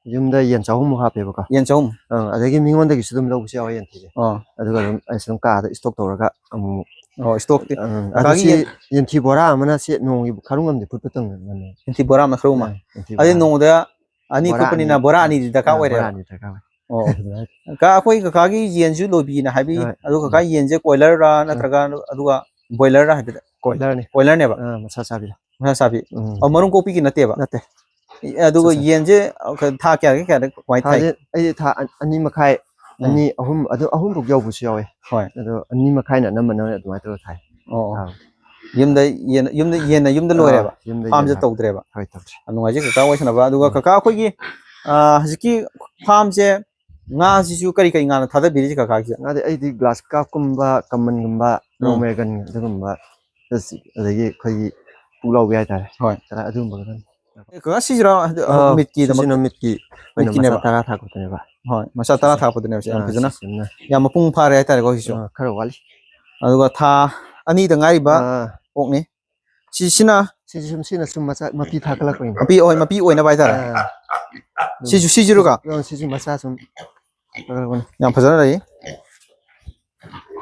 ꯌꯨꯝꯗ ꯌꯦꯟ ꯆꯍꯨꯝꯃꯨꯛ ꯍꯥꯞꯄꯦꯕꯀꯣ꯫ ꯌꯦꯟ ꯆꯍꯨꯝ? ꯑꯥ, ꯑꯗꯒꯤ ꯃꯤꯉꯣꯟꯗꯒꯤꯁꯨ ꯑꯗꯨꯝ ꯂꯧꯕꯁꯨ ꯌꯥꯎꯋꯦ ꯌꯦꯟꯊꯤꯁꯦ꯫ ꯑꯣ꯫ ꯑꯗꯨꯒ ꯑꯗꯨꯝ ꯑꯩꯁꯨ ꯑꯗꯨꯝ ꯀꯥꯗ stock ꯇꯧꯔꯒ ꯑꯃꯨꯛ ꯑꯣ, stockꯇꯤ? ꯑꯥ, ꯑꯗꯨ ꯀꯀꯥꯒꯤ ꯁꯤ ꯌꯦꯟ- ꯌꯦꯟꯊꯤ ꯕꯣꯔꯥ ꯑꯃꯅ ꯁꯤ ꯅꯣꯡꯃꯒꯤ ꯈꯔꯨꯡ ꯑꯃꯗꯤ ꯐꯨꯠꯄ ꯇꯧ ꯉꯝꯃꯦ꯫ ꯌꯦꯟꯊꯤ ꯕꯣꯔꯥ ꯑꯃ ꯈꯔꯨꯡ ꯑꯃ? ꯑꯥ, ꯌꯦꯟꯊꯤ ꯑꯗꯨꯗꯤ ꯕꯣꯔꯥ ꯑꯃ꯫ ꯅꯣꯡꯃꯗ ꯑꯅꯤ ꯕꯣꯔꯥ ꯐꯨꯠꯄꯅꯤꯅ ꯑꯅꯤ, ꯕꯣꯔꯥ ꯑꯥ, ꯑꯅꯤꯗꯤ ꯗꯔꯀꯥꯔ ꯑꯥ, ꯑꯣꯏꯔꯦꯕ? ꯕꯣꯔꯥ ꯑꯅꯤ ꯗꯔꯀꯥꯔ ꯑꯣꯏ꯫ ꯑꯣ꯫ ꯑꯗꯨꯃꯥꯏꯅ꯫ ꯀꯀꯥ, ꯑꯩꯈꯣꯏ ꯀꯀꯥꯒꯤ ꯌꯦꯟꯁꯨ ꯂꯣꯏꯕꯤꯅ ꯍꯥꯏꯕꯤ, ꯍꯣꯏ꯫ ꯑꯗꯣ ꯀꯀꯥ ꯎꯝ꯫ ꯌꯦꯟꯁꯦ ꯀꯣꯏꯂꯔꯔꯥ ꯎꯝ꯫ ꯅꯠꯇ꯭ꯔꯒ ꯑꯗꯨꯒ ꯕꯣꯏꯂꯔꯔꯥ ꯍꯥꯏꯕꯗ? ꯀꯣꯏꯂꯔꯅꯦ꯫ ꯀꯣꯏꯂꯔꯅꯦꯕ? ꯑꯥ, ꯃꯁꯥ ꯆꯥꯕꯤꯗꯣ꯫ ꯃꯁꯥ ꯆꯥꯕꯤ꯫ ꯎꯝ꯫ ꯑꯣ, ꯃꯔꯨꯝ ꯀꯣꯛꯄꯤꯒꯤ ꯅꯠꯇꯦꯕ? ꯅꯠꯇꯦ꯫ ꯑꯦ, ꯑꯗꯨꯒ ꯃꯁꯥ ꯆꯥꯕꯤ꯫ ꯌꯦꯟꯁꯦ, ꯑ, ꯊꯥ ꯀꯌꯥꯗꯒꯤ ꯀꯌꯥꯗ ꯀꯃꯥꯏꯅ ꯊꯥꯏ? ꯊꯥꯁꯦ ꯑꯩ ꯊꯥ ꯑ-, ꯑꯅꯤ ꯃꯈꯥꯏ, ꯎꯝ꯫ ꯑꯅꯤ, ꯑꯍꯨꯝ, ꯑꯗꯨ ꯑꯍꯨꯝ ꯐꯥꯎ ꯌꯧꯕꯁꯨ ꯌꯥꯎꯋꯦ꯫ ꯍꯣꯏ꯫ ꯑꯗꯣ ꯑꯅꯤ ꯃꯈꯥꯏꯅ ꯑꯅꯝꯕꯅ ꯑꯗꯨꯃꯥꯏꯅ ꯇꯧꯔ ꯊꯥꯏ꯫ ꯑꯣ, ꯑꯣ꯫ ꯑꯥ꯫ ꯌꯨꯝꯗ ꯌꯦꯟ, ꯌꯨꯝꯗ ꯌꯦꯟꯅ ꯌꯨꯝꯗ ꯑꯥ, ꯂꯣꯏꯔꯦꯕ? ꯌꯨꯝꯗ ꯐꯥꯔꯝꯁꯦ ꯌꯦꯟ ꯍꯥꯞ-, ꯇꯧꯗ꯭ꯔꯦꯕ? ꯍꯣꯏ, ꯇꯧꯗ꯭ꯔꯦ꯫ ꯌꯥꯝ ꯅꯨꯡꯉꯥꯏꯖꯩ ꯀꯀꯥ ꯋꯥꯔꯤ ꯁꯥꯟꯅꯕ꯫ ꯑꯗꯨꯒ ꯎꯝ꯫ ꯀꯀꯥ ꯑꯩꯈꯣꯏꯒꯤ, ꯑ, ꯍꯧꯖꯤꯛꯀꯤ ꯐꯥꯔꯝꯁꯦ ꯉꯥꯁꯤꯁꯨ ꯀꯔꯤ ꯀꯔꯤ ꯉꯥꯅ ꯊꯥꯗꯕꯤꯔꯤꯁꯦ ꯀꯀꯥꯒꯤꯁꯦ? ꯉꯥꯗꯤ ꯑꯩꯗꯤ glass carpꯀꯨꯝꯕ, commonꯒꯨꯝꯕ, ꯎꯝ꯫ Romegan ꯑꯗꯨꯒꯨꯝꯕ, ꯑꯗꯒꯤ ꯑꯩꯈꯣꯏꯒꯤ ꯄꯨꯛꯂꯥꯎꯕꯤ ꯍꯥꯏꯇꯥꯔꯦ꯫ ꯍꯣꯏ꯫ ꯀꯀꯥ, ꯑꯗꯨꯒꯨꯝꯕ ꯈꯛꯇꯅꯤ꯫ ꯑꯦ, ꯀꯀꯥ, ꯁꯤꯁꯤꯔꯣ? ꯑꯗꯨ, ꯑꯥ, ꯃꯤꯠꯀꯤꯗꯃꯛ? ꯁꯤꯁꯤꯅ ꯃꯤꯠꯀꯤ ꯑꯣꯏꯅ ꯃꯤꯠꯀꯤꯅꯦꯕ? ꯃꯆꯥ ꯇꯔꯥ ꯊꯥꯛꯄꯗꯨꯅꯦꯕ꯫ ꯍꯣꯏ, ꯃꯆꯥ ꯇꯔꯥ ꯁꯤꯁꯦ꯫ ꯊꯥꯛꯄꯗꯨꯅꯦꯕ ꯁꯦ, ꯌꯥꯝ ꯑꯥ, ꯐꯖꯅ꯫ ꯁꯤꯁꯤꯅ꯫ ꯌꯥꯝ ꯃꯄꯨꯡ ꯐꯥꯔꯦ ꯍꯥꯏꯇꯥꯔꯦꯀꯣ ꯁꯤꯁꯨ꯫ ꯑꯥ, ꯈꯔ ꯋꯥꯠꯂꯤ꯫ ꯑꯗꯨꯒ ꯊꯥ ꯑꯅꯤꯗ ꯉꯥꯏꯔꯤꯕ ꯑꯥ꯫ ꯑꯣꯛꯅꯤ꯫ ꯁꯤꯁꯤꯅ? ꯁꯤꯁꯤ ꯁꯨꯝ, ꯁꯤꯅ ꯁꯨꯝ ꯃꯆꯥ, ꯃꯄꯤ ꯊꯥꯒꯠꯂꯛꯄꯅꯤ꯫ ꯃꯄꯤ, ꯍꯣꯏ, ꯃꯄꯤ ꯑꯣꯏꯅꯕ ꯍꯥꯏꯇꯥꯔꯦ꯫ ꯑꯥ꯫ ꯁꯤꯁꯨ, ꯁꯤꯁꯤꯔꯣ ꯀꯀꯥ? ꯑꯥ, ꯁꯤꯁꯨ ꯃꯆꯥ ꯁꯨꯝ ꯊꯥꯒꯠꯂꯛꯄꯅꯤ꯫ ꯌꯥꯝ ꯐꯖꯅ ꯂꯩ꯫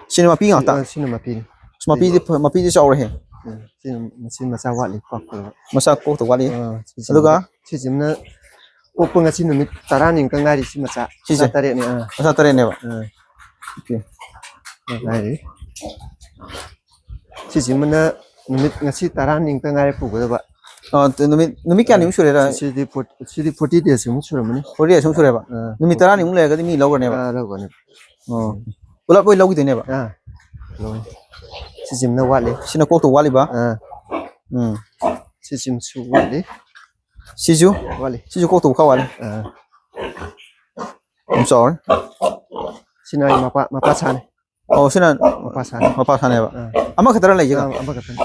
ꯁꯤꯅ ꯃꯄꯤ ꯁꯤ, ꯉꯥꯛꯇ? ꯑ, ꯁꯤꯅ ꯃꯄꯤꯅꯤ꯫ ꯑꯁ, ꯃꯄꯤꯗꯤ ꯐ-, ꯃꯄꯤꯗꯤ ꯆꯥꯎꯔꯦꯍꯦ꯫ ꯎꯝ, ꯁꯤꯅ, ꯁꯤ ꯃꯆꯥ ꯋꯥꯠꯂꯤ, ꯀꯣꯛꯇꯧꯕ꯫ ꯃꯆꯥ ꯀꯣꯛꯇ ꯋꯥꯠꯂꯤ꯫ ꯑ, ꯁꯤꯁꯤꯃ-, ꯑꯗꯨꯒ? ꯁꯤꯁꯤꯃꯅ ꯄꯣꯛꯄ ꯉꯁꯤ ꯅꯨꯃꯤꯠ ꯇꯔꯥꯅꯤꯃꯨꯛꯇ ꯉꯥꯏꯔꯤ ꯁꯤ ꯃꯆꯥ꯫ ꯁꯤꯁꯦ? ꯃꯆꯥ ꯇꯔꯦꯠꯅꯤ꯫ ꯑꯥ꯫ ꯃꯆꯥ ꯇꯔꯦꯠꯅꯦꯕ? ꯑꯥ꯫ ꯑꯣꯀꯦ꯫ ꯉꯥꯏꯔꯤ꯫ ꯁꯤꯁꯤꯃꯅ ꯅꯨꯃꯤꯠ ꯉꯁꯤ ꯇꯔꯥꯅꯤꯃꯨꯛꯇ ꯉꯥꯏꯔꯦ ꯄꯨꯒꯗꯕ꯫ ꯑꯥ, ꯅꯨꯃꯤꯠ, ꯅꯨꯃꯤꯠ ꯀꯌꯥꯅꯤꯃꯨꯛ ꯁꯨꯔꯦ? ꯁꯤꯗꯤ ꯐꯣꯔ-, ꯁꯤꯗꯤ ꯐꯣꯔꯇꯤ ꯗꯦꯖꯃꯨꯛ ꯁꯨꯔꯝꯃꯅꯤ꯫ ꯐꯣꯔꯇꯤ ꯗꯦꯖꯃꯨꯛ ꯁꯨꯔꯦꯕ? ꯑꯥ꯫ ꯅꯨꯃꯤꯠ ꯇꯔꯥꯅꯤꯃꯨꯛ ꯂꯩꯔꯒꯗꯤ ꯃꯤ ꯂꯧꯈ꯭ꯔꯅꯦꯕ? ꯑꯥ, ꯂꯧꯈ꯭ꯔꯅꯤ꯫ ꯑꯣ꯫ ꯄꯨꯂꯞ ꯂꯣꯏ ꯂꯧꯈꯤꯗꯣꯏꯅꯦꯕ? ꯑꯥ, ꯂꯧꯔꯅꯤ꯫ ꯁꯤꯁꯤꯃꯅ ꯋꯥꯠꯂꯤ꯫ ꯁꯤꯅ ꯀꯣꯛꯇꯧ ꯋꯥꯠꯂꯤꯕ? ꯑꯥ꯫ ꯎꯝ꯫ ꯁꯤꯁꯤꯃꯁꯨ ꯋꯥꯠꯂꯤ꯫ ꯁꯤꯁꯨ? ꯋꯥꯠꯂꯤ꯫ ꯁꯤꯁꯨ ꯀꯣꯛꯇꯧ ꯈꯔ ꯋꯥꯠꯂꯤ꯫ ꯑꯥ꯫ ꯌꯥꯝ ꯆꯥꯎꯔꯦ꯫ ꯁꯤꯅ ꯑꯩ ꯃꯄꯥ, ꯃꯄꯥ ꯁꯥꯅꯤ꯫ ꯑꯣ, ꯁꯤꯅ ꯃꯄꯥ ꯁꯥꯅꯤ꯫ ꯃꯄꯥ ꯁꯥꯅꯦꯕ꯫ ꯑꯥ꯫ ꯑꯃꯈꯛꯇꯔ ꯂꯩꯁꯦ? ꯑꯥ, ꯑꯃꯈꯛꯇꯅꯤ꯫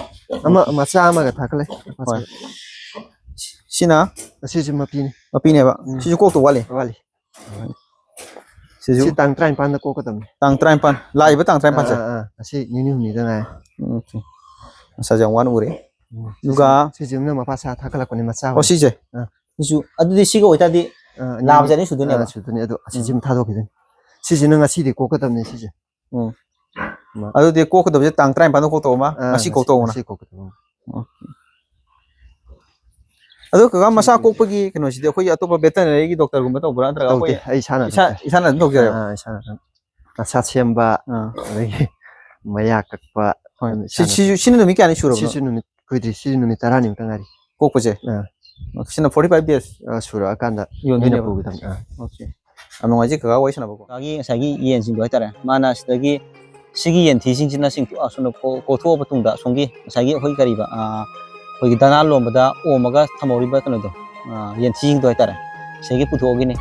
ꯑꯃ, ꯃꯆꯥ ꯑꯃꯒ ꯊꯥꯀꯠꯂꯦ꯫ ꯍꯣꯏ꯫ ꯁꯤꯅ? ꯑꯁꯤꯁꯨ ꯃꯄꯤꯅꯤ꯫ ꯃꯄꯤꯅꯦꯕ꯫ ꯎꯝ꯫ ꯁꯤꯁꯨ ꯀꯣꯛꯇꯧ ꯋꯥꯠꯂꯤ? ꯋꯥꯠꯂꯤ꯫ ꯁꯤꯁꯨ? ꯁꯤ ꯇꯥꯡ ꯇꯔꯥꯅꯤꯄꯥꯟꯗ ꯀꯣꯛꯀꯗꯕꯅꯤ꯫ ꯇꯥꯡ ꯇꯔꯥꯅꯤꯄꯥꯟ, ꯂꯥꯛꯏꯕ ꯇꯥꯡ ꯇꯔꯥꯅꯤꯄꯥꯟꯁꯦ? ꯑꯥ, ꯑꯥ, ꯑꯥ꯫ ꯉꯁꯤ ꯅꯤꯅꯤ ꯍꯨꯝꯅꯤꯗ ꯉꯥꯏꯔꯦ꯫ ꯎꯝ, ꯑꯣꯀꯦ꯫ ꯃꯁꯥꯁꯦ ꯌꯥꯝ ꯋꯥꯅ ꯎꯔꯦ꯫ ꯎꯝ, ꯑꯗꯨꯒ ꯁꯤꯁꯤ-, ꯁꯤꯁꯤꯃꯅ ꯃꯄꯥ ꯁꯥ ꯊꯥꯒꯠꯂꯛꯄꯅꯦ, ꯃꯆꯥ ꯑꯣ, ꯍꯣꯏ꯫ ꯁꯤꯁꯦ? ꯑꯥ꯫ ꯁꯤꯁꯨ, ꯑꯗꯨꯗꯤ ꯁꯤꯒ ꯑꯣꯏꯇꯥꯔꯗꯤ ꯑꯥ, ꯑꯅꯤ-, ꯂꯥꯕꯁꯦ ꯑꯅꯤ ꯁꯨꯗꯣꯏꯅꯦꯕ? ꯑꯥ, ꯁꯨꯗꯣꯏꯅꯦ꯫ ꯑꯗꯣ ꯎꯝ꯫ ꯑꯁꯤꯁꯤꯃ ꯊꯥꯗꯣꯛꯈꯤꯗꯣꯏꯅꯦ꯫ ꯁꯤꯁꯤꯅ ꯉꯁꯤꯗꯤ ꯀꯣꯛꯀꯗꯕꯅꯦ, ꯁꯤꯁꯦ꯫ ꯎꯝ꯫ ꯃꯥ-, ꯑꯗꯨꯗꯤ ꯀꯣꯛꯀꯗꯕꯁꯦ ꯇꯥꯡ ꯇꯔꯥꯅꯤꯄꯥꯟꯗ ꯀꯣꯛꯇꯧꯕ ꯑꯃ, ꯑꯥ, ꯉꯁꯤ ꯉꯁꯤ, ꯀꯣꯛꯇꯧꯕꯅ? ꯉꯁꯤ ꯀꯣꯛꯀꯗꯕ ꯑꯃ꯫ ꯑꯣꯀꯦ꯫ ꯑꯗꯣ ꯀꯀꯥ, ꯃꯆꯥ ꯁꯤꯒꯤ ꯀꯣꯛꯄꯒꯤ ꯀꯩꯅꯣꯁꯤꯗꯤ ꯑꯩꯈꯣꯏꯒꯤ ꯑꯇꯣꯞꯄ ꯚꯦꯇꯅꯔꯤꯒꯤ ꯗꯣꯛꯇꯔꯒꯨꯝꯕ ꯇꯧꯕ꯭ꯔꯥ? ꯅꯠꯇ꯭ꯔꯒ ꯇꯧꯗꯦ, ꯑꯩꯈꯣꯏ ꯑꯩ ꯏꯁꯥꯅ ꯏꯁꯥ, ꯑꯗꯨꯝ ꯇꯧ-, ꯏꯁꯥꯅ ꯑꯗꯨꯝ ꯇꯧꯖꯔꯦꯕ? ꯑꯥ, ꯑꯥ, ꯏꯁꯥꯅ ꯑꯗꯨꯝ꯫ ꯃꯁꯥ ꯁꯦꯝꯕ, ꯑꯥ꯫ ꯑꯗꯒꯤ ꯃꯌꯥ ꯀꯛꯄ, ꯍꯣꯏ꯫ ꯑꯗꯨꯝ ꯁꯤ-, ꯏꯁꯥꯅ ꯁꯤꯁꯨ, ꯑꯗꯨꯝ꯫ ꯁꯤꯅ ꯅꯨꯃꯤꯠ ꯀꯌꯥꯅꯤ ꯁꯨꯔꯕꯅꯣ? ꯁꯤꯁꯨ ꯅꯨꯃꯤꯠ ꯀꯨꯏꯗ꯭ꯔꯤ, ꯁꯤꯁꯨ ꯅꯨꯃꯤꯠ ꯇꯔꯥꯅꯤꯃꯨꯛꯇ ꯉꯥꯏꯔꯤ꯫ ꯀꯣꯛꯄꯁꯦ? ꯑꯥ꯫ ꯁꯤꯅ ꯐꯣꯔꯇꯤ ꯐꯥꯏꯚ ꯗꯦꯖ? ꯑꯥ, ꯁꯨꯔꯛꯑꯀꯥꯟꯗ ꯌꯣꯟꯗꯣꯏꯅꯦꯕ? ꯃꯤꯅ ꯄꯨꯒꯗꯕꯅꯤ꯫ ꯑꯥ꯫ ꯑꯣꯀꯦ꯫ ꯌꯥꯝ ꯅꯨꯡꯉꯥꯏꯖꯩ ꯀꯀꯥ ꯋꯥꯔꯤ ꯁꯥꯟꯅꯕꯀꯣ꯫ ꯀꯀꯥꯒꯤ ꯉꯁꯥꯏꯒꯤ ꯌꯦꯟꯁꯤꯡꯗꯣ ꯍꯥꯏꯇꯥꯔꯦ, ꯃꯥꯅ ꯁꯤꯗꯒꯤ ꯁꯤꯒꯤ ꯌꯦꯟꯊꯤꯁꯤꯡꯁꯤꯅ ꯆꯤꯡꯊꯣꯛ-, ꯑꯁꯣꯝꯗ ꯀꯣ-, ꯀꯣꯊꯣꯛꯑ ꯃꯇꯨꯡꯗ ꯑꯁꯣꯝꯒꯤ ꯉꯁꯥꯏꯒꯤ ꯑꯩꯈꯣꯏ ꯀꯔꯤꯕ, ꯑꯥ, ꯑꯩꯈꯣꯏꯒꯤ ꯗꯅꯥ ꯂꯣꯟꯕꯗ ꯑꯣꯝꯃꯒ ꯊꯝꯍꯧꯔꯤꯕ ꯀꯩꯅꯣꯗꯣ, ꯑꯥ, ꯌꯦꯟꯊꯤꯁꯤꯡꯗꯣ ꯍꯥꯏꯇꯥꯔꯦ, ꯁꯤꯗꯒꯤ ꯄꯨꯊꯣꯛꯑꯒꯤꯅꯤ꯫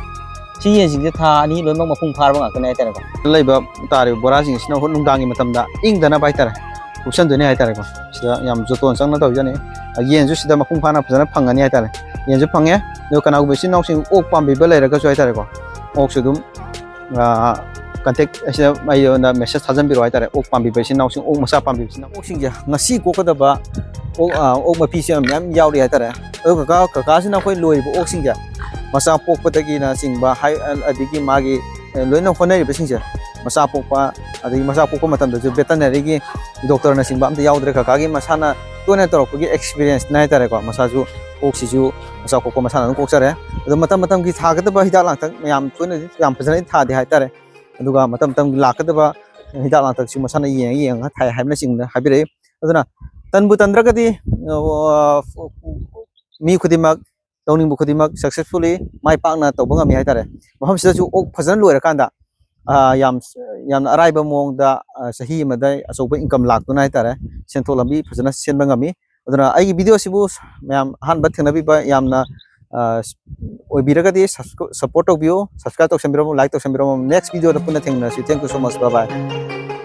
ꯁꯤ ꯌꯦꯟꯁꯤꯡꯁꯦ ꯊꯥ ꯑꯅꯤ ꯂꯣꯏꯅꯃꯛ ꯃꯄꯨꯡ ꯐꯥꯔꯕ ꯉꯥꯛꯇꯅꯦ ꯍꯥꯏꯇꯥꯔꯦꯀꯣ꯫ ꯂꯩꯕ ꯇꯥꯔꯤꯕ ꯕꯣꯔꯥꯁꯤꯡ ꯑꯁꯤꯅ ꯍꯣꯔꯦꯟ ꯅꯨꯡꯗꯥꯡꯒꯤ ꯃꯇꯝꯗ ꯏꯪꯗꯅꯕ ꯍꯥꯏꯇꯥꯔꯦ, ꯀꯨꯞꯁꯟꯗꯣꯏꯅꯦ ꯍꯥꯏꯇꯥꯔꯦꯀꯣ꯫ ꯁꯤꯗ ꯌꯥꯝ ꯖꯣꯇꯣꯟ ꯆꯪꯅ ꯇꯧꯖꯅꯤ꯫ ꯌꯦꯟꯁꯨ ꯁꯤꯗ ꯃꯄꯨꯡ ꯐꯥꯅ ꯐꯖꯅ ꯐꯪꯒꯅꯤ ꯍꯥꯏꯇꯥꯔꯦ꯫ ꯌꯦꯟꯁꯨ ꯐꯪꯉꯦ꯫ ꯑꯗꯨꯒ ꯀꯅꯥꯒꯨꯝꯕ ꯏꯆꯤꯟ ꯏꯅꯥꯎꯁꯤꯡ ꯑꯣꯛ ꯄꯥꯝꯕꯤꯕ ꯂꯩꯔꯒꯁꯨ ꯍꯥꯏꯇꯥꯔꯦꯀꯣ, ꯑꯣꯛꯁꯨ ꯑꯗꯨꯝ ꯑꯥ, contact ꯑꯁꯤꯗ ꯑꯩꯉꯣꯟꯗ message ꯊꯥꯖꯟꯕꯤꯔꯛꯑꯣ ꯍꯥꯏꯇꯥꯔꯦ꯫ ꯑꯣꯛ ꯄꯥꯝꯕꯤꯕ ꯏꯆꯤꯟ ꯏꯅꯥꯎꯁꯤꯡ, ꯑꯣꯛ ꯃꯆꯥ ꯄꯥꯝꯕꯤꯕ ꯏꯆꯤꯟ ꯏꯅꯥꯎ꯫ ꯑꯣꯛꯁꯤꯡꯁꯦ ꯉꯁꯤ ꯀꯣꯛꯀꯗꯕ ꯑꯣꯛ, ꯑꯥ, ꯑꯣꯛ ꯃꯄꯤꯁꯦ ꯃꯌꯥꯝ ꯌꯥꯎꯔꯤ ꯍꯥꯏꯇꯥꯔꯦ꯫ ꯑꯗꯣ ꯀꯀꯥ, ꯀꯀꯥꯁꯤꯅ ꯑꯩꯈꯣꯏ ꯂꯣꯏꯔꯤꯕ ꯑꯣꯛꯁꯤꯡꯁꯦ, ꯃꯆꯥ ꯄꯣꯛꯄꯗꯒꯤꯅꯆꯤꯡꯕ ꯍꯥꯏ-, ꯑꯗꯒꯤ ꯃꯥꯒꯤ, ꯑꯦ, ꯂꯣꯏꯅ ꯍꯣꯠꯅꯔꯤꯕꯁꯤꯡꯁꯦ, ꯃꯆꯥ ꯄꯣꯛꯄ, ꯑꯗꯒꯤ ꯃꯆꯥ ꯄꯣꯛꯄ ꯃꯇꯝꯗꯁꯨ veterineryꯒꯤ doctorꯅꯆꯤꯡꯕ ꯑꯝꯇ ꯌꯥꯎꯗ꯭ꯔꯦ꯫ ꯀꯀꯥꯒꯤ ꯃꯁꯥꯅ ꯇꯣꯏꯅ ꯇꯧꯔꯛꯄꯒꯤ experienceꯅ ꯍꯥꯏꯇꯥꯔꯦꯀꯣ, ꯃꯁꯥꯁꯨ ꯑꯣꯛꯁꯤꯁꯨ ꯃꯆꯥ ꯀꯣꯛꯄ ꯃꯁꯥꯅ ꯑꯗꯨꯝ ꯀꯣꯛꯆꯔꯦ꯫ ꯑꯗꯣ ꯃꯇꯝ ꯃꯇꯝꯒꯤ ꯊꯥꯒꯗꯕ ꯍꯤꯗꯥꯛ ꯂꯥꯡꯊꯛ ꯃꯌꯥꯝ ꯇꯣꯏꯅꯗꯤ ꯌꯥꯝ ꯐꯖꯅꯗꯤ ꯊꯥꯗꯦ ꯍꯥꯏꯇꯥꯔꯦ꯫ ꯑꯗꯨꯒ ꯃꯇꯝ ꯃꯇꯝꯒꯤ ꯂꯥꯛꯀꯗꯕ ꯍꯤꯗꯥꯛ ꯂꯥꯡꯊꯛꯁꯨ ꯃꯁꯥꯅ ꯌꯦꯡꯉ ꯌꯦꯡꯉꯒ ꯊꯥꯏ ꯍꯥꯏꯕꯅꯆꯤꯡꯕ ꯍꯥꯏꯕꯤꯔꯛꯏ꯫ ꯑꯗꯨꯅ ꯇꯟꯕꯨ ꯇꯟꯗ꯭ꯔꯒꯗꯤ, ꯑ, ꯃꯤ ꯈꯨꯗꯤꯡꯃꯛ, ꯇꯧꯅꯤꯡꯕ ꯈꯨꯗꯤꯡꯃꯛ successfully, ꯃꯥꯏ ꯄꯥꯛꯅ ꯇꯧꯕ ꯉꯝꯃꯤ ꯍꯥꯏꯇꯥꯔꯦ꯫ ꯃꯐꯝꯁꯤꯗꯁꯨ ꯑꯣꯛ ꯐꯖꯅ ꯂꯣꯏꯔꯀꯥꯟꯗ, ꯑ, ꯌꯥꯝ, ꯌꯥꯝꯅ ꯑꯔꯥꯏꯕ ꯃꯑꯣꯡꯗ, ꯑ, ꯆꯍꯤ ꯑꯃꯗ ꯑꯆꯧꯕ income ꯂꯥꯛꯇꯨꯅ ꯍꯥꯏꯇꯥꯔꯦ, ꯁꯦꯟꯊꯣꯛ ꯂꯝꯕꯤ ꯐꯖꯅ ꯁꯦꯝꯕ ꯉꯝꯃꯤ꯫ ꯑꯗꯨꯅ ꯑꯩꯒꯤ video ꯁꯤꯕꯨ ꯃꯌꯥꯝ ꯑꯍꯥꯟꯕ ꯊꯦꯡꯅꯕꯤꯕ ꯌꯥꯝꯅ, ꯑ, ꯑꯣꯏꯕꯤꯔꯒꯗꯤ subscri-, support ꯇꯧꯕꯤꯌꯨ, subscribe ꯇꯧꯁꯟꯕꯤꯔꯝꯃꯨ, like ꯇꯧꯁꯟꯕꯤꯔꯝꯃꯨ꯫ Next video ꯗ ꯄꯨꯟꯅ ꯊꯦꯡꯅꯔꯁꯤ꯫ Thank you so much. Bye bye.